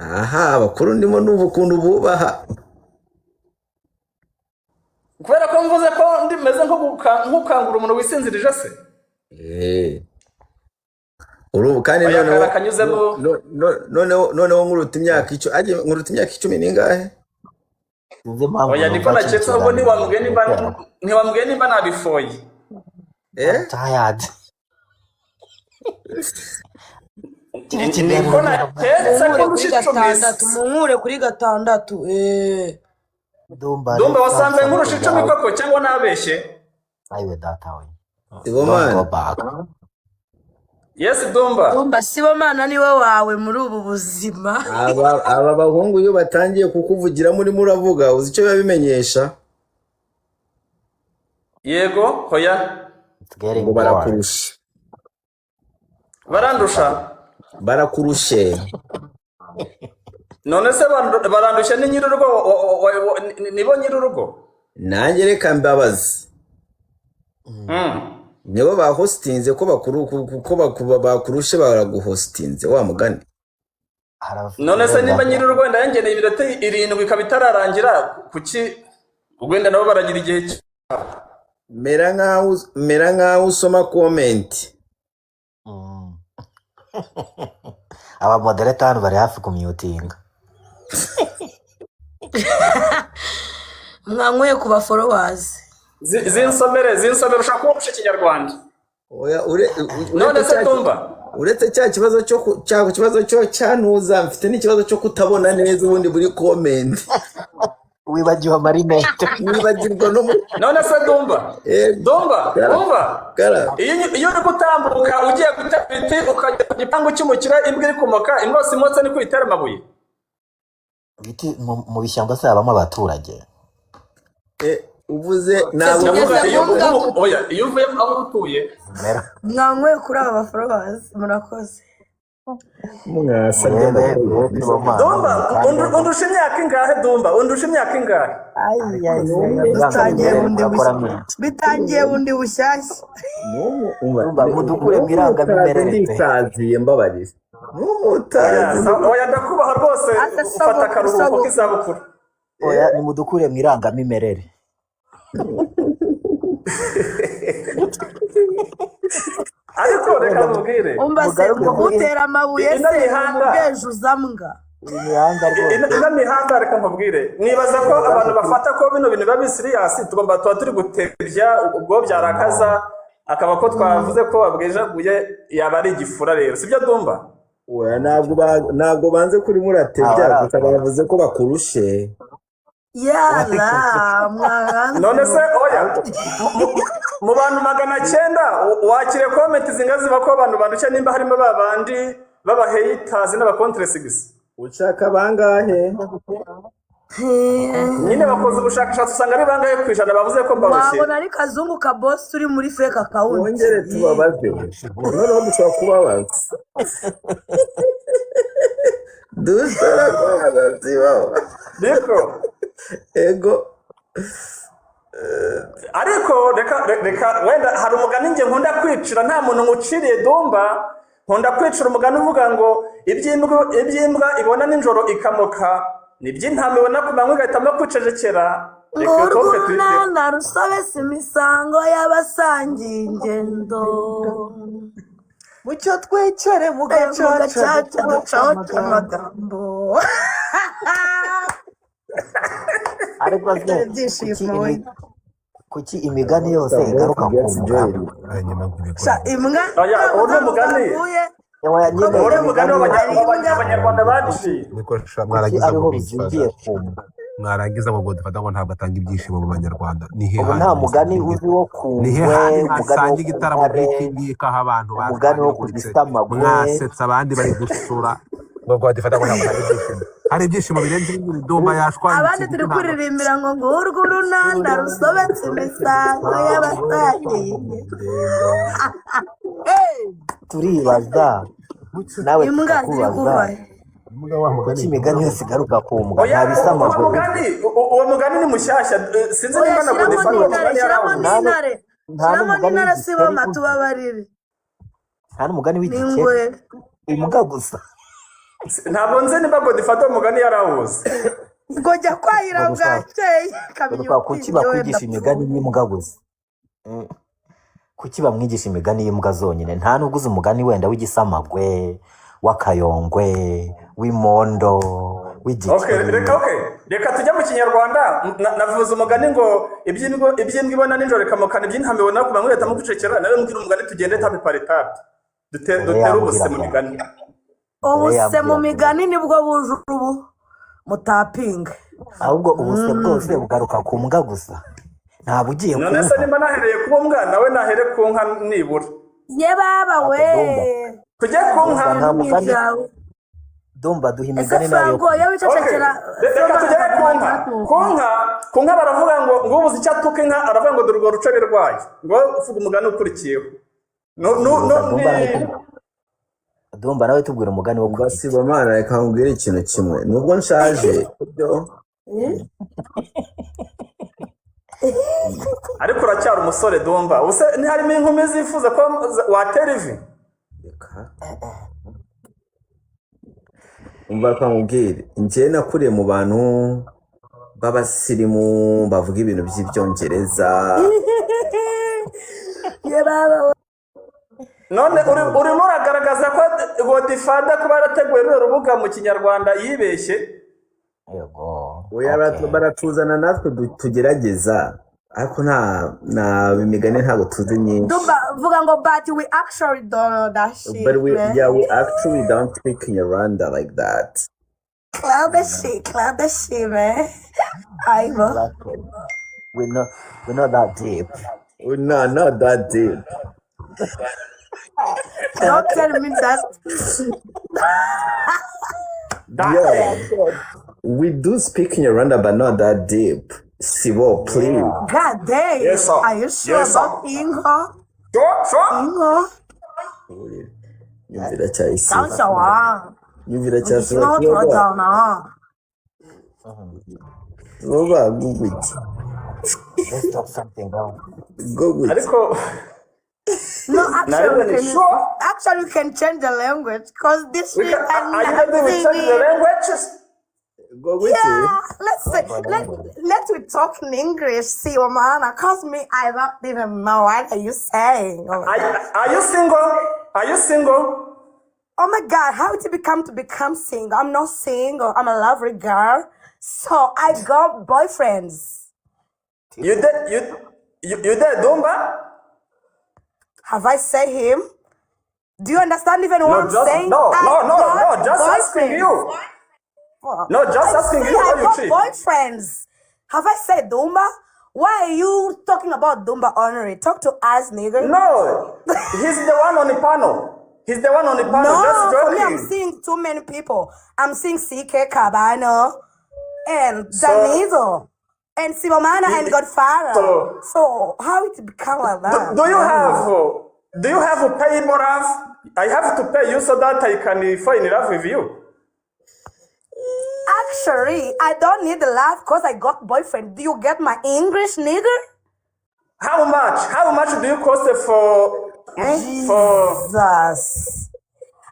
Aha, abakuru ndimo numva ukuntu bubaha.
Kubera ko mvuze ko meze nk'ukangura umuntu wisinzirije se?
Urubu kandi
Oya,
noneho
kara kanyuzemo.
Noneho nkuruta imyaka 10, ajye nkuruta imyaka 10 ningahe?
Sinzi impamvu
Oya, niko
numva kino
naketse, ahubwo
kiganiro gitera.
ntiwambwiye nimba nabifoye.
I'm tired. Kino
Niko
kiganiro
naketse ko
Munkure kuri
ndusha 10.
6, munkure kuri 6.
Dumba,
Dumba,
let's have
wasanze nkurusha
something
10
out.
koko cyangwa nabeshye?
Ayiwe data we. Don't
Sibomana.
go back.
Yes, Dumba.
Dumba, Sibomana niwe wawe muri ubu buzima.
Aba bahungu iyo batangiye kukuvugira murimo uravuga, uzi icyo biba bimenyesha?
Yego, hoya.
It's getting
Ngo
bored.
barakurusha.
Barandusha?
Barakurushe.
None se barandusha, ni nyir'urugo nibo nyir'urugo.
Nanjye reka mbabaze. Nibo bahostinze ko bakuru ko bakurushe, baraguhostinze wa mugani.
Hari abafite
None se nimba
uburenganzira.
nyir'urugo wenda yangeneye iminota 7 ikaba itararangira, kuki wenda nabo baragira igihe
Mera nkaho usoma comment.
Aba moderator hano bari hafi kumyutinga.
Mwanyweye ku ba followers.
Zinsomere, ushaka kuba urusha ikinyarwanda.
Oya,
None
uretse
se
cya
Dumba,
uretse cya kibazo cyo cya kibazo cyo cyantuza, mfite n'ikibazo cyo kutabona neza ubundi muri comment.
Wibagiwe amarinete.
Nibagirwa no muri
None se Dumba, Dumba,
Gara
umva,
gara.
iyo uri gutambuka ugiye gutera ibiti ukajya ku gipangu cy'umukire, imbwa iri kumoka, imbwa yose imotse niko uyitera amabuye?
Ibiti mu bishyamba se habamo abaturage?
Uvuze ntabwo
Ndavuga
Ese
iyo
mwumva
oya, iyo uvuye aho utuye.
Mera.
Mwanyweye kuri aba ba followers, murakoze.
Mwasabye
Murebe
amakuru.
murebe Sibomana
Dumba,
mukande.
undusha imyaka ingahe? Dumba, undusha imyaka ingahe?
Ariko
Ayi,
se
bitangiye
irangamimerere
bundi
murakora
bushya,
mwiki?
bitangiye bundi bushyashya.
Dumba, mudukure mu irangamimerere pe.
Ndisaziye, mbabarira.
Oya,
Numutazi.
oya, ndakubaha rwose.
Asa
Ufata
sogo
akaruhuko
sogo.
k'izabukuru.
Oya, nimudukure mu irangamimerere.
Ariko reka
Wenda
nkubwire,
Umva se,
mugaruke
ngo
kuri
utera amabuye
ino
se ni
mihanda,
umubwejuzambwa.
iyi mihanda rwose.
Ino mihanda, reka nkubwire, nibaza ko
Mugaruke
abantu
kuri
bafata ko bino bintu biba bisiriyasi, tugomba tuba turi gutebya, ubwo byarakaza akaba ko twavuze ko wabwejaguye yaba ari igifura rero, sibyo Dumba?
Oya, ntabwo ntabwo banze kuri muratebya, gusa
Ntabarakaza.
bavuze ko bakurushe.
Yala mwahanze.
None se oya, mu bantu 900 wakire comment zinga ziba ko abantu bandushya, nimba harimo ba bandi b'abaheyitazi n'abakontresigisi.
Ushaka bangahe?
Nyine bakoze ubushakashatsi, usanga ari bangahe ku ijana bavuze ko mbarushye?
Wabona ari kazungu ka bosi uri muri fake account.
Wongere tubabaze, noneho dushobora kubabaza, dushobora kubabaza sibaho.
Niko.
Ego.
Ariko reka wenda hari umugani njye nkunda kwicira, nta muntu nguciriye Dumba, nkunda kwicira umugani uvuga ngo iby'imbwa ibona nijoro ikamoka ni iby'intama ibona ku manywa igahitamo kwicecekera. Reka iyo tope tuyiteho.
Ngurwunana rusobetse imisango y'abasangiye ingendo.
Mucyo twicare mu
Mu
gacaca
gacaca
ducoce
ducoce
amagambo.
amagambo.
Ariko se
Dore
kuki
ibyishimo we.
Kuki imigani yose igaruka ku mbwa?
Hanyuma
Sha
nk'ibigoryi.
imbwa
Oya, uwo ni
ntabwo
umugani.
zaguye.
Oya
Ko
nyine,
Uwo ni
imigani
umugani
yose
Hari imbwa.
w'Abanyarwanda baciye.
Niko sha,
kuki
mwarangiza
ariho
ngo
bizingiye
Godfather,
ku mbwa?
mwarangiza ngo Godfather ngo ntabwo atanga ibyishimo mu Banyarwanda. Ni he
Ubu
hantu
nta mugani
musanga
uzi wo ku
ni he
ngwe,
hantu
umugani wo
mwasanga
ku
igitaramo
ntare,
nk'iki ngiki, aho abantu
umugani wo ku
bashwanyaguritse,
gisamagwe?
mwasetsa abandi bari gusura, ngo Godfather ngo ntabwo atanga ibyishimo? Hari ibyishimo birenze ibi? Dumba yashwanyaguritse
Abandi turi
igiti ntabwo
kuririmbira ngo ngurwo urunana rusobetse imisango y'abasangiye ingendo.
Turibaza nawe,
Imbwa ziri
tukakubaza,
kuva.
Imbwa wa mugani.
Kuki imigani yose igaruka ku mbwa?
Oya,
Nta
uwo
bisamagwe
mugani, uwo mugani ni mushyashya. Sinzi
Oya,
nimba na
shyiramo
Godfather uwo
n'intare,
mugani
shyiramo
yarawuzi.
Nta
n'intare,
nta
shyiramo
n'umugani
n'intare.
w'igikeri
Siboma
uzi.
tubabarire.
Nta n'umugani w'igikeri.
N'ingwe.
Imbwa gusa.
Ntabwo nzi nimba Godfather uwo mugani yarawuzi.
Ngo jya kwahira
Godfather,
bwakeye kamenya
Godfather, kuki
ubwenge wenda.
bakwigisha imigani y'imbwa gusa? Kuki bamwigisha imigani y'imbwa zonyine? Nta nubwo uzi umugani wenda w'igisamagwe, w'akayongwe, w'imondo,
Okay,
w'igikeri?
reka, okay, reka tujye mu Kinyarwanda. Navuze umugani ngo iby'imbwa ibona nijoro ikamukana iby'intama ibona ku manywa igahitamo kwicecekera. Nawe mbwira umugani, tugende étape par étape,
Dore
dutere ubuse
yambwira
mu
ngo
migani.
Dore
Ubuse mu
yambwira ngo
migani nibwo buje ubu mutapinga.
Ahubwo ubuse bwose bugaruka ku mbwa gusa, ntabwo ugiye ku
None se
nka.
nimba nahereye ku mbwa, nawe nahere ku nka nibura.
Ye baba we.
Ariko Dumba,
Tujye ku nka.
Dumba, nta mugani.
Ibyawe.
Dumba, duha
Ese
imigani nayo yo
Franco,
ku
iyo
mbwa.
Okay,
wicecekera
reka
Sibomana
tugere ku
akakubanza
nka. Ku
hatuka.
nka, ku nka baravuga ngo ubuze icyo atuka inka aravuga ngo dore urwo ruce rwayo, ngo uvuga umugani ukurikiyeho. No no
Gusa
no
Dumba nawe
ni
Dumba nawe tubwira umugani wo ku
Umva
giti.
Sibomana, reka nkubwire ikintu kimwe, nubwo nshaje sibyo.
Ariko uracyari umusore Dumba, ubuse ntiharimo inkumi zifuza ko watera ivi?
Reka, umva, reka nkubwire, njye nakuriye mu bantu b'abasirimu bavuga ibintu by'ibyongereza.
Ye baba we.
None urimo uragaragaza ko Godfather kuba yarateguye runo rubuga mu Kinyarwanda yibeshye?
Yego.
Oya,
Okay.
baratuzana natwe tugerageza, ariko nta na imigani ntabwo tuzi nyinshi.
Dumba vuga ngo but we actually don't know that shit,
But we,
man.
yeah, we actually don't speak Kinyarwanda like that.
Cloud the shit, cloud the shit, man. Ayibo.
Exactly. We're not that deep.
We're not that deep.
Don't tell me that.
That
Yeah, we do speak Kinyarwanda, but not that deep. Sibo, please.
Yeah.
God damn.
Yes sir.
Are you sure
Yes sir.
about inka?
Sure.
Inka?
Nyumvira cyahise.
Sawa.
Nyumvira cyahise.
Mu turajyana.
Vuba guguki.
Let's talk something else.
Guguki.
Ariko
No, actually, we
narebe ni
can
sure.
actually we can change the language because this
We
shit
can,
I'm
are you
not
ready? We change the
seeing.
languages.
Ngo gwiki?
Yeah, let's say let we talk in English, Sibomana. 'Cause me, I don't even know what are you saying. Oh my God.
Are you single? Are you single?
Oh my God, how did you become to become single? I'm not single. I'm a lovely girl. So I got boyfriends.
You did you did Dumba?
Have I said him? Do you understand even what
No,
I'm
just
saying?
no,
I
no, no,
got
no, just asking
boyfriends.
you.
Fuck.
No, just
I
asking
say
you
I
how you
got
cheat.
boyfriends. Have I said Dumba? Why are you talking about Dumba honorary? Talk to us, nigga.
No, he's the one on the panel. He's the one on the panel, just
No, for me, I'm
joking.
seeing too many people. I'm seeing CK Cabano and
So,
Danizo and Sibomana and Godfather.
so
So how it become like
do,
that?
do you
I don't
have
know.
do you have a pay more love? I have to pay you so that I can fall in love with you.
Actually, I don't need the love because I got boyfriend. Do you get my English, nigga?
How much? How much do you cost for for
Jesus.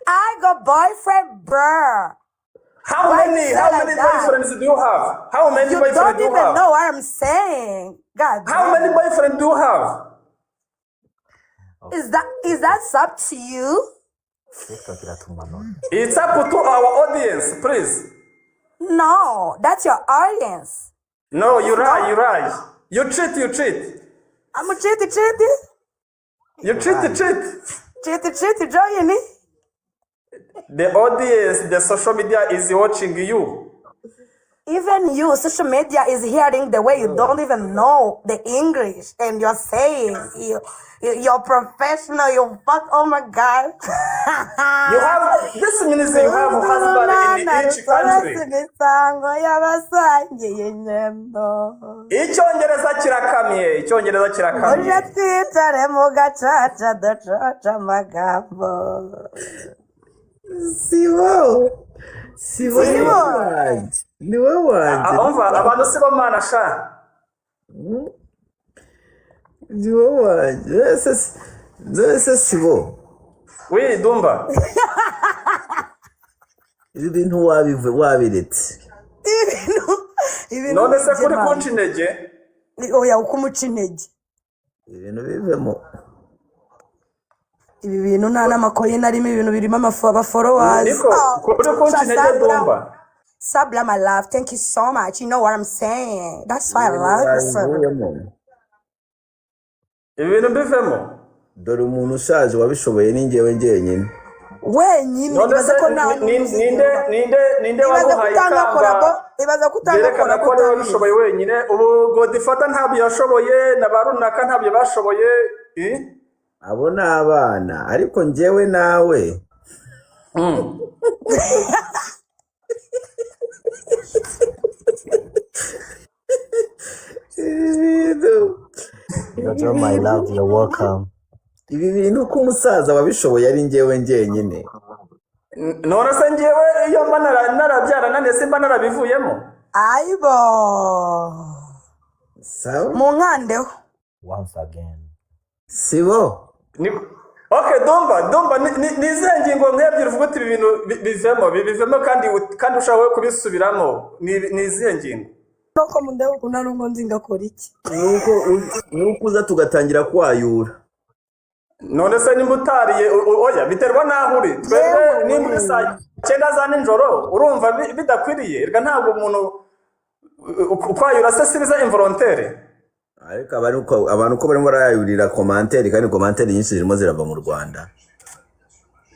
I got boyfriend, bruh.
how
Why you
many
say
how
like
many
that?
boyfriends do you have? How many
You
boyfriends
don't
do you
even
have?
know what I'm saying. God
How many
damn.
boyfriends do you have?
Is that up to you?
TikTok iratumanura.
It's up to our audience, please.
No, that's your audience.
No, you
It's
lie,
not.
you lie. You cheat, you cheat.
I'm a cheaty cheaty.
You
You
cheat,
lie.
cheat.
Cheaty cheaty join me.
The audience, the social media is watching you.
Even you, social media is hearing the way you don't even know the English, and you're saying you're professional. You fuck. Oh my God.
You have this means you have a husband in
Urunana
each country.
rusobetse imisango y'abasangiye ingendo.
Icyongereza kirakamye, icyongereza
Uje
kirakamye.
twicare mu gacaca ducoca amagambo.
Sibo, Sibo ni
Sibo.
wowe wanjye, ni wowe wanjye, ni
Umva
wowe
abantu si bo mana sha.
Ni wowe wanjye. Ese Sibo,
Oui, Dumba.
ibi bintu wabive wabiretse.
Ibintu
None se kuri
by'Imana.
kunca intege?
Oya, uko umuca intege.
Ibintu bivemo.
Ibi bintu nta n'amakoyini arimo, ibintu birimo amafu abafollowers.
Niko,
Oh,
kuri kunca intege
Sabla,
Dumba.
Sabla, my love, thank you so much. You know what I'm saying. That's why I
Ibintu
love you so.
wabivuyemo.
Ibi bintu mbivemo.
Dore umuntu ushaje wabishoboye ni njyewe njyenyine.
Wenyine
None
ibaze
se
ko nta n'umwe
ninde
uzigera.
ninde ninde
Ibaze ko
waguhaye
utanga
ikamba
korabo, ibaze ko utanga
byerekana
korabo
ko ariwe
utabizi.
wabishoboye wenyine? Ubu Godfather ntabyo yashoboye na ba runaka ntabyo bashoboye. Eh?
Abo ni abana, ariko njyewe nawe. Ibi bintu, ibi
Jojo, my
bintu,
love, you're welcome.
ibi bintu ko umusaza wabishoboye ari njyewe njyenyine.
None se njyewe iyo mba narabyara nane simba narabivuyemo?
Ayibo.
Sawa?
Munkandeho.
Once again.
Sibo,
Ni okay, Dumba ni izihe ngingo nk'ebyiri uvuga uti ibi bintu bivemo, bivemo kandi ushaka wowe kubisubiramo, ni izihe ngingo?
Nuko mundeba ukuntu ari ngo nzi ngakora iki.
Nuko uza tugatangira kwayura.
None se nimba utariye oya biterwa n'aho uri. Twebwe
Yewe
nimba uri
we.
saa 9 za nijoro urumva bidakwiriye. Erega ntabwo umuntu kwayura se sibiza involontaire.
Ariko abantu uko barimo barayurira commentaire, kandi commentaire nyinshi zirimo zirava mu Rwanda.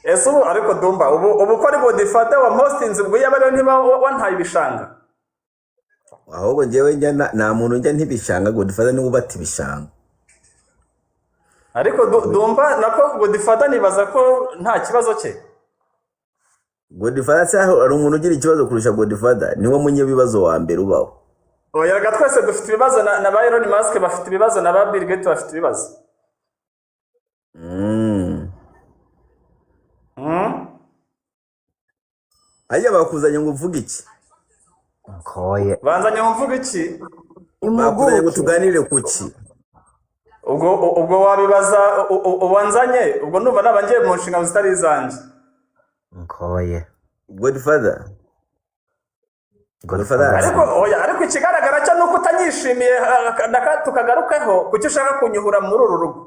Ese ubu ariko Dumba ubu ko ari Godfather wa hostinze ubwo yaba ariyo ntiba wantaye ibishanga.
Ahubwo njyewe njya nta muntu njya ntibishanga, Godfather niwe ubata ibishanga.
Ariko Dumba nako Godfather nibaza ko nta kibazo cye.
Godfather se hari umuntu ugira ikibazo kurusha Godfather? Niwe munyabibazo wa mbere ubaho.
Oya reka twese dufite ibibazo na ba Elon Musk bafite ibibazo na ba Bill Gates bafite ibibazo.
Hajya bakuzanye ngo uvuge iki?
Nkoye.
Banzanye ngo mvuge iki?
Bakuzanye ngo
Impuguke.
tuganire ku ki?
Ubwo wabibaza uwanzanye, ubwo ndumva naba ngiye mu nshingano zitari izanjye.
Nkoye.
Godfather. Godfather.
Ariko oya, ariko ikigaragara cyo nuko utanyishimiye, tukagarukeho kuki ushaka kunyuhura muri uru rugo.